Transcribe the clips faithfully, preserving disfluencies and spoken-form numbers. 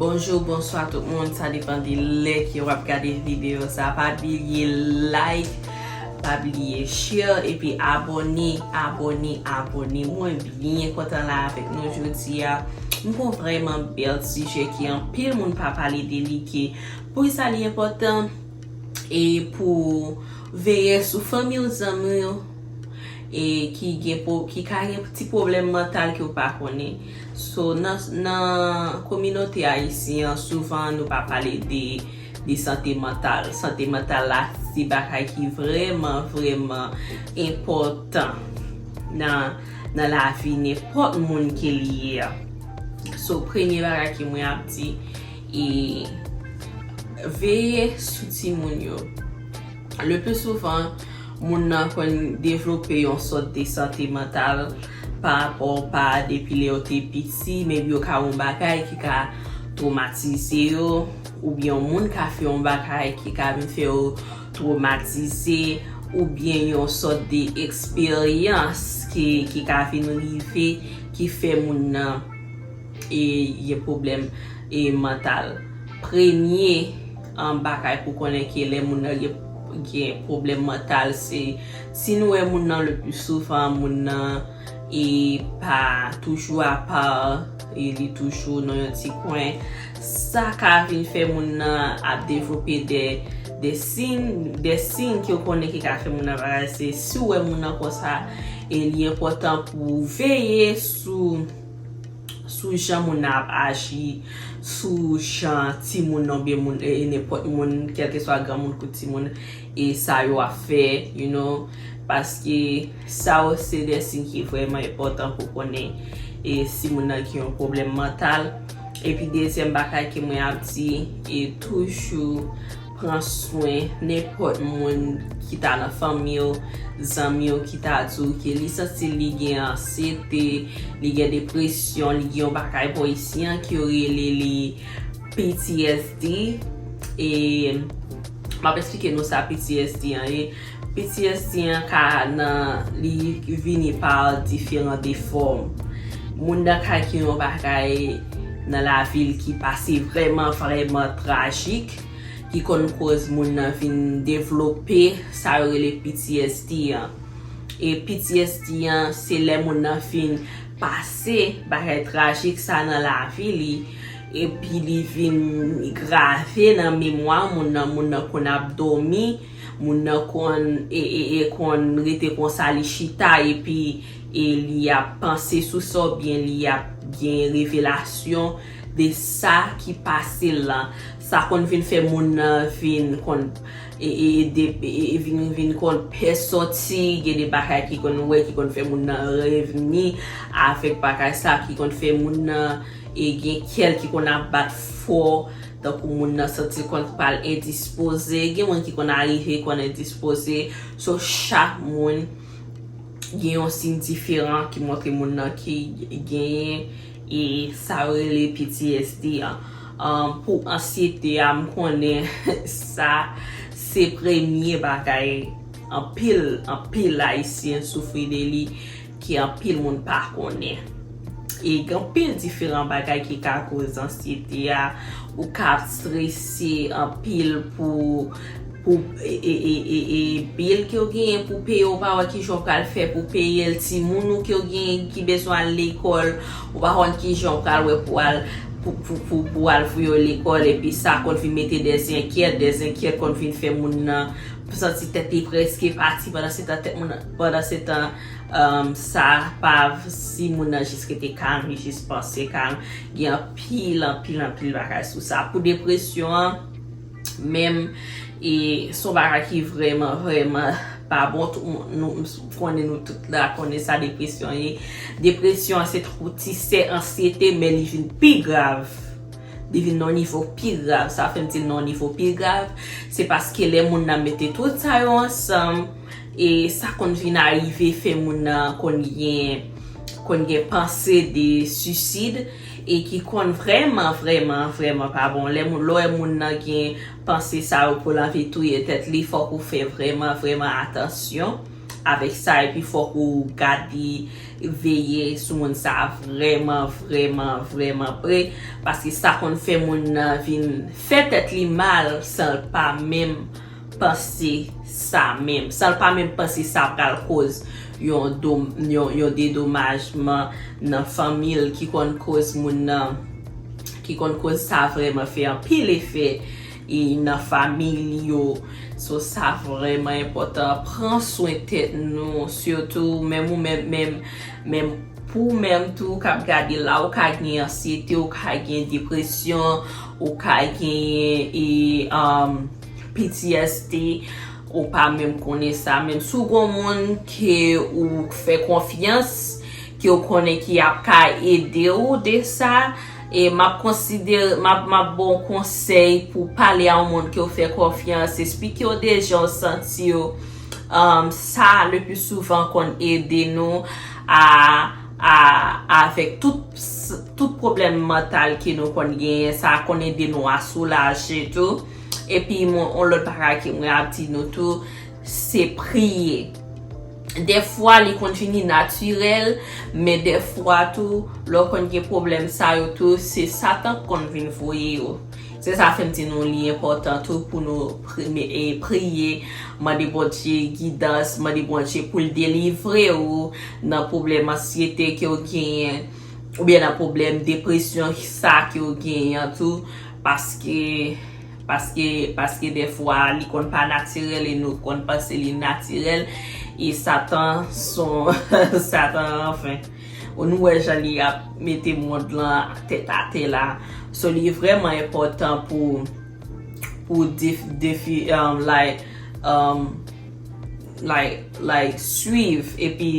Bonjou, bonswa tout moun, sa depann de lè ke w ap gade videyo sa. Pa bliye like, pa bliye share, epi abòne, abòne, abòne. Mwen byen kontan la avèk nou jodi a. M gon vrèman bèl sijè ke anpil moun pa pale de li, ke poukisa li enpòtan e pou veye sou fanmi w, zanmi w, e ki gen po, ki ka gen ti pwoblèm mantal ke w pa konnen. So, nan, nan kominote ayisyen an, souvan nou pa pale de, de sante mantal. Sante mantal la, se bagay ki vrèman, vrèman enpòtan nan, nan lavi nenpòt moun ke li ye a. So, premye bagay ke mwen ap di, e veye sou timoun yo. Le pli souvan, moun nan konn devlope yon sòt de sante mantal pa rapò pa depi lè yo te piti, maybe yo ka wè yon bagay ki ka twomatize yo, oubyen yon moun ka fè yon bagay ki ka vin fè yo twomatize, oubyen yon sòt de eksperyans ki, ki ka vin rive ki fè moun nan e gen pwoblèm e mantal. Premye an bagay pou konnen ke lè moun nan gen, gen pwoblèm mantal, se si nou wè moun nan le pli souvan, moun nan e pa toujou apa, e li toujou nan yon ti kwen, sa ka vin fè moun nan ap devlope de, de siy, de siy ke w konnen ki ka fè moun nan bagay. Se si w wè moun nan konsa, e li enpòtan pou w veye sou sou jan moun nan ap aji, sou jan timoun nan oubyen moun, e, e nenpòt moun, kèlkeswa granmoun kou timoun, e sa yo ap fè, you know, paske sa yo se de siy ki vrèman enpòtan pou konnen, e si moun nan gen yon pwoblèm mantal. Epi dezyèm bagay ke mwen ap di, e toujou pran swen nenpòt moun ki ta nan fanmi w, zanmi w ki ta di w ke li santi li gen ansyete, li gen depresyon, li gen yon bagay bò isi an ke yo rele li P T S D. E m ap eksplike nou sa P T S D an ye. P T S D an ka nan, li vini pa diferan de fòm. Moun nan ka gen yon bagay nan lavi l ki pase vrèman, vrèman trajik, ki konn koz moun nan vin devlope sa yo rele P T S D an. E P T S D an, se lè moun nan fin pase bagay trajik sa nan lavi li, epi li vin grave nan memwa moun nan, moun nan konn ap dòmi, moun nan konn, e, e, e konn rete konsa, li chita, epi, e li ap panse sou sa, oubyen li ap gen revelasyon de sa ki pase l lan. Sa konn vin fè moun nan vin konn, e, e, e, de, e, e, vin, vin konn pè sòti, gen de bagay ki konn wè, ki konn fè moun nan revni avèk bagay sa, ki konn fè moun nan, e, gen kè l ki konn ap bat fò, tankou moun nan santi l konn pral endispoze, gen moun ki konn arive konn endispoze. So, chak moun gen yon siy diferan ki montre moun nan ki genyen, e sa yo rele P T S D an. Um, pou ansyete a, m konnen sa se premye bagay anpil, anpil Ayisyen soufri de li, ke anpil moun pa konnen. E gen anpil diferan bagay ki ka koz ansyete a. Ou ka strese anpil pou, pou, e, e, e, e, e bil ke w genyen pou peye, ou pa wè kijan w pral fè pou peye l, timoun ou ke w genyen ki bezwen al lekòl, ou pa konn kijan w pral wè pou al, pou, pou, pou, pou al voye yo lekòl, epi sa konn vin mete dèzenkyèt, dèzenkyèt konn vin fè moun nan santi tèt li prèske pati, pandan se tan tèt moun, pandan se tan, um, sa pa, si moun nan jis rete kalm, li jis panse kalm, gen anpil, anpil, anpil bagay sou sa. Pou depresyon an, menm, e se yon bagay ki vrèman, vrèman pa bon. Tout moun, nou, m konnen nou tout la konnen sa depresyon ye. Depresyon an se twoutise ansyete, men li vin pi grav. Li vin nan yon nivo pi grav. Sa fè m di l nan yon nivo pi grav, se paske lè moun nan mete tout sa yo ansanm, e sa konn vin arive fè moun nan konn gen, konn gen panse de sisid, e ki konn vrèman, vrèman, vrèman pa bon. Lè moun, lè w wè moun nan gen panse sa yo pou l anvi touye tèt li, fòk ou fè vrèman, vrèman atansyon. avèk sa, epi fòk ou gade, veye sou moun sa vrèman, vrèman, vrèman pre, paske sa konn fè moun nan vin fè tèt li mal san l pa menm panse sa menm, san l pa menm panse sa pral koz yon, yon, yon dedomajman nan fanmi l, ki konn koz moun nan, ki konn koz sa vrèman fè anpil efè e nan fanmi li yo. So, sa vrèman enpòtan. Pran swen tèt nou, sitou menm ou menm, menm, menm pou ou menm tou k ap gade la, ou ka gen ansyete, ou ka gen depresyon, ou ka gen e, um, P T S D, ou pa menm konnen sa. Menm si w gon moun ke ou fè konfyans, ke w konnen ki ap ka ede w de sa, e m ap konsidere, m ap, m ap ba w konsèy pou w pale a yon moun ke w fè konfyans, eksplike w de jan w santi w, um, sa le pli souvan konn ede nou a, a, avèk tout, tout pwoblèm mantal ke nou konn genyen, sa konn ede nou a soulaje tou. Epi, yon lòt bagay ke mwen ap di nou tou, se priye. Dèfwa, li konn vini natirèl, men dèfwa tou, lè w konn gen pwoblèm sa yo tou, se Satan k konn vin voye yo. Se sa fè m di nou li enpòtan tou pou nou pri-, e, priye, mande Bondye gidans, mande Bondye pou l delivre w nan pwoblèm ansyete ke w genyen, oubyen nan pwoblèm depresyon sa ke w genyen an tou, paske, paske, paske dèfwa li konn pa natirèl e nou konn panse li natirèl, e Satan son, Satan, anfen. Ou nou wè jan li ap mete mond lan tèt atè la. So, li vrèman enpòtan pou, pou def-, defi, um, like, um, like, like, swiv, epi,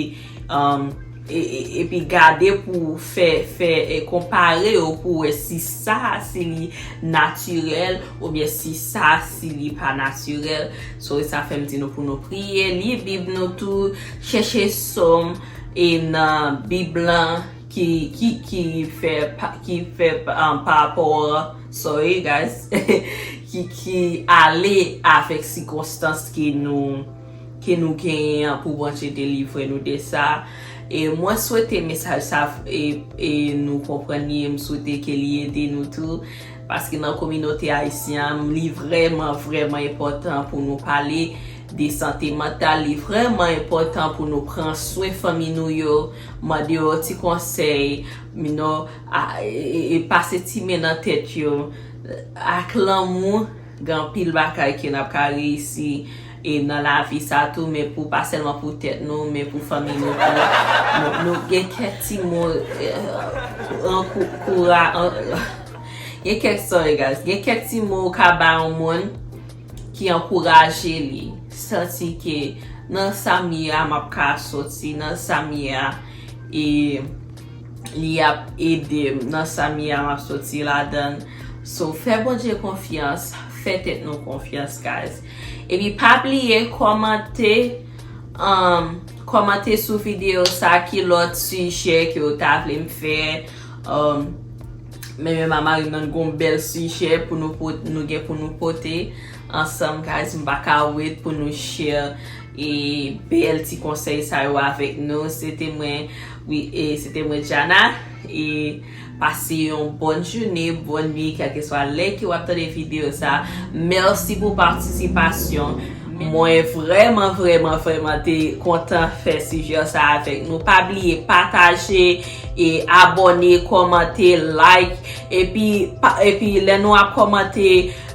um, e, e, epi gade pou fè, fè, e, konpare yo pou wè si sa, si li natirèl, oubyen si sa, si li pa natirèl. So, e sa fè m di nou pou nou priye, li Bib nou tou, chèche sòm, e nan Bib lan ki, ki, ki fè pa, ki fè, um, pa rapò, sorry guys, ki, ki ale avèk sikonstans ke nou, ke nou genyen an pou Bondye delivre nou de sa. E mwen swete mesaj sa, e, e nou konprann li, e m swete ke li ede nou tou. Paske nan kominote ayisyen an, li vrèman, vrèman enpòtan pou nou pale de sante mantal. Li vrèman enpòtan pou nou pran swen fanmi nou yo, mande yo ti konsèy, you know, a, e, e, e pase ti men nan tèt yo. Ak lanmou, gen anpil bagay ke n ap ka reyisi e nan lavi sa tou, men pou, pa sèlman pou tèt nou, men pou fanmi nou tou. Nou, nou gen kèk ti mo, eh, ankou-, koura-, an-, gen kèk, sorry guys, gen kèk ti mo ou ka ba yon moun ki ankouraje li, santi ke nan sa m ye a, m ap ka soti, nan sa m ye a, e li ap ede m nan sa m ye a, m ap soti ladan l. So, fè Bondye konfyans, fè tèt nou konfyans, guys. Epi pa bliye kòmante, um, kòmante sou videyo sa, ki lòt sijè ke w ta vle m fè. Um, men menm a mari m nan gon bèl sijè pou nou pot-, nou gen pou nou pote ansanm, guys. M pa ka wait pou nou share e bèl ti konsèy sa yo avèk nou. Se te mwen, wi, e se te mwen, Jana. E pase yon bòn jounen, bòn nuit, kèlkeswa lè ke w ap tande videyo sa. Mèsi pou patisipasyon. Mwen vrèman, vrèman, vrèman te kontan fè sijè sa avèk nou. Pa bliye pataje e abòne, kòmante, like. Epi, pa, epi lè nou ap kòmante,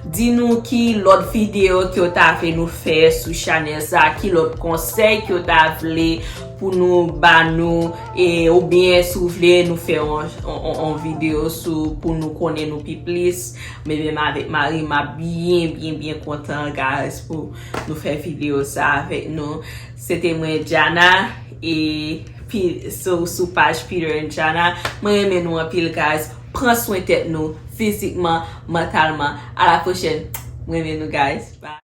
di nou ki lòt videyo ke w ta vle nou fè sou chanèl sa, ki lòt konsèy ke w ta vle pou nou ba nou, e, oubyen si w vle nou fè on, on, on, on videyo sou, pou nou konnen nou pi plis. Men menm avèk mari m, m ap byen, byen, byen kontan, guys, pou nou fè videyo sa avèk nou. Se te mwen, Jana, e pi, sou, sou paj Peter and Jana. Mwen renmen nou anpil, guys. Pran swen tèt nou, fizikman, mantalman. A la pwochèn. Mwen renmen nou, guys. Bye.